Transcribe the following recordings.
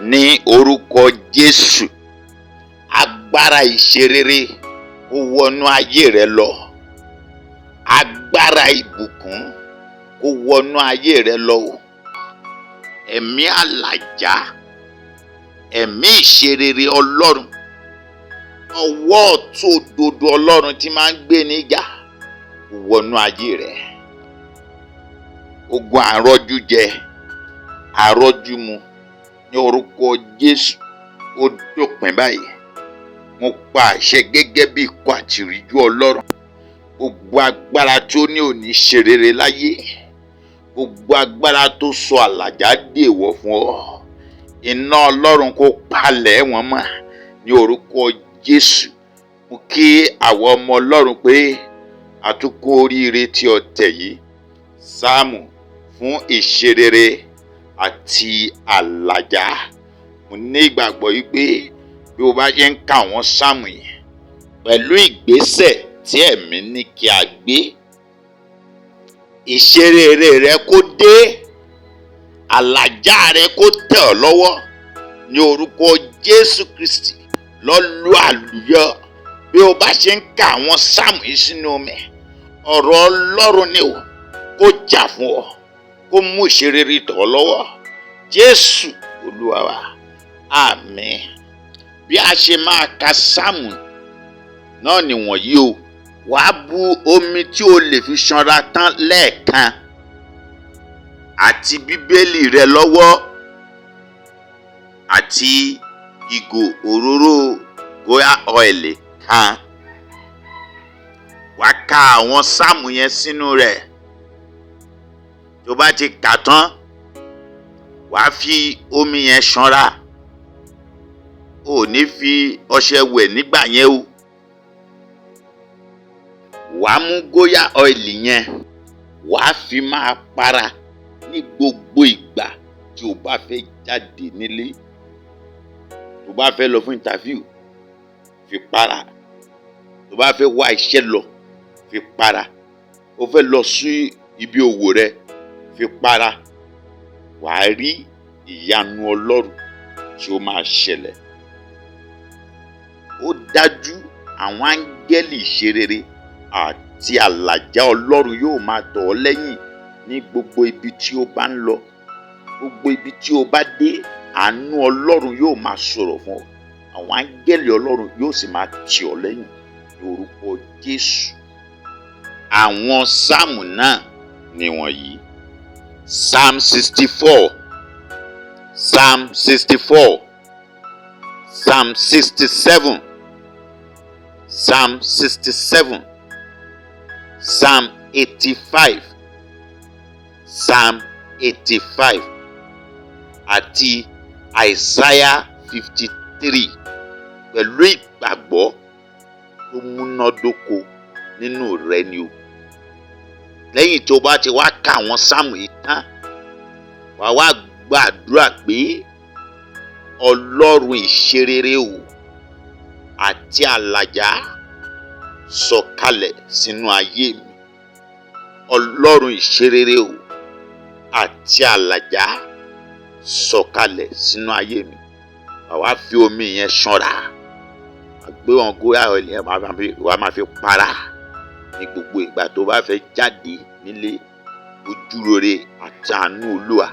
Ní orúkọ Jésù, agbára ìṣerere kó wọnú ayé rẹ lọ. Agbára ìbùkún kó wọnú ayé rẹ lọ o. Ẹ̀mí àlàjá, ẹ̀mí ìṣerere Ọlọ́run, ọwọ́ ọ̀tún òdodo Ọlọ́run tí máa ń gbé níjà kó wọnú ayé rẹ. Ogun àrọ́jú jẹ, àrọ́jú mu, ní orúkọ Jésù, ó dópin báyìí. Mo pa àṣẹ gẹ́gẹ́ bí ikọ̀ àtìríjú Ọlọ́run. Gbogbo agbára tó ní òní ṣe rere láyé, gbogbo agbára tó sọ àlàjá dèèwọ̀ fún ọ, iná Ọlọ́run kó palẹ̀ wọn mọ́ ní orúkọ Jésù. Mo kí àwọn ọmọ Ọlọ́run pé àtúnkù oríire tí ọ̀tẹ̀ yìí, sáàmù fún ìṣerere àti àlàjá. Mo ní ìgbàgbọ́ yìí pé bí o bá ṣe ń ka àwọn sáàmù yìí pẹ̀lú ìgbésẹ̀ tí ẹ̀mí ní kí a gbé, ìṣerere rẹ kó dé, àlàjá rẹ kó tẹ̀ ọ́ lọ́wọ́ ní orúkọ Jésù Kristi. Lọ́lú àlùyọ bí o bá ṣe ń ka àwọn sáàmù yìí sínú omi. Ọ̀rọ̀ Ọlọ́run ni o kó jà fún ọ, kó mú ìṣerere tọ̀ ọ́ lọ́wọ́. Jésù Olúwa wa, àmín. Bí a ṣe máa ka sáàmù náà nìwọ̀nyí o. Wàá bu omi tí o lè fi ṣanra tán lẹ́ẹ̀kan àti Bíbélì rẹ lọ́wọ́ àti ìgò òróró goya oil kan. Wàá ka àwọn sáàmù yẹn sínú rẹ̀. Tó bá ti kà tán, wàá fi omi yẹn ṣanra. O ò ní fi ọṣẹ wẹ̀ nígbà yẹn o. Wàá mú goya oil yẹn, wàá fi máa para ní gbogbo ìgbà tí o bá fẹ́ jáde nílé. Tó bá fẹ́ lọ fún interview, fi para. Tó bá fẹ́ wá iṣẹ́ lọ, fi para. O fẹ́ lọ sí ibi òwò rẹ, fi para. Wàá rí ìyanu Ọlọ́run tí ó máa ṣẹlẹ̀. Ó dájú, àwọn áńgẹ́lì ìṣerere àti àlàjá Ọlọ́run yóò máa tọ̀ ọ́ lẹ́yìn ní gbogbo ibi tí o bá ń lọ. Gbogbo ibi tí o bá dé, àánú Ọlọ́run yóò máa sọ̀rọ̀ fún ọ. Àwọn áńgẹ́lì Ọlọ́run yóò sì máa tì ọ́ lẹ́yìn ní orúkọ Jésù. Àwọn sáàmù náà nìwọ̀nyí: Psalm 64, Psalm 64, Psalm 67, Psalm 67, Psalm 85, Psalm 85 àti Isaiah 53. Pẹ̀lú ìgbàgbọ́ tó múnádóko nínú rẹ ni o. Lẹ́yìn tó bá ti wá ka àwọn sáàmù yìí tán, wàá wá gbàdúrà pé, "Ọlọ́run ìṣerere o àti àlàjá, sọ̀kalẹ̀ sínú ayé mi. Ọlọ́run ìṣerere o àti àlàjá, sọ̀kalẹ̀ sínú ayé mi." Wàá wá fi omi yẹn ṣanra, wàá gbé wọn goya oil yẹn, wàá máa fi para ní gbogbo ìgbà tó bá fẹ́ jáde nílé. Ojúrere àti àánú Olúwa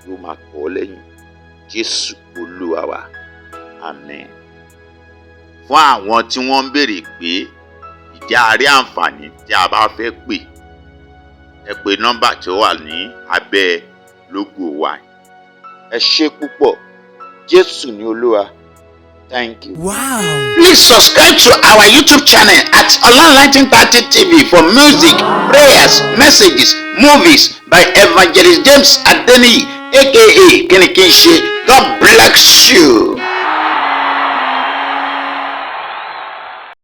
yóò máa tọ̀ ọ́ lẹ́yìn. Jésù Olúwa wa, àmín. Fún àwọn tí wọ́n ń béèrè pé ìjà a rí àǹfààní tí a bá fẹ́ pè, ẹ pè nọ́mbà tí ó wà ní abẹ́ logo wa. Ẹ ṣé púpọ̀. Jésù ní Olúwa. Thank you. Wow. Please subscribe to our YouTube channel at Online 1930 TV for music, prayers, messages, movies by Evangelist James Adeniyi, aka Kinikinse. God bless you.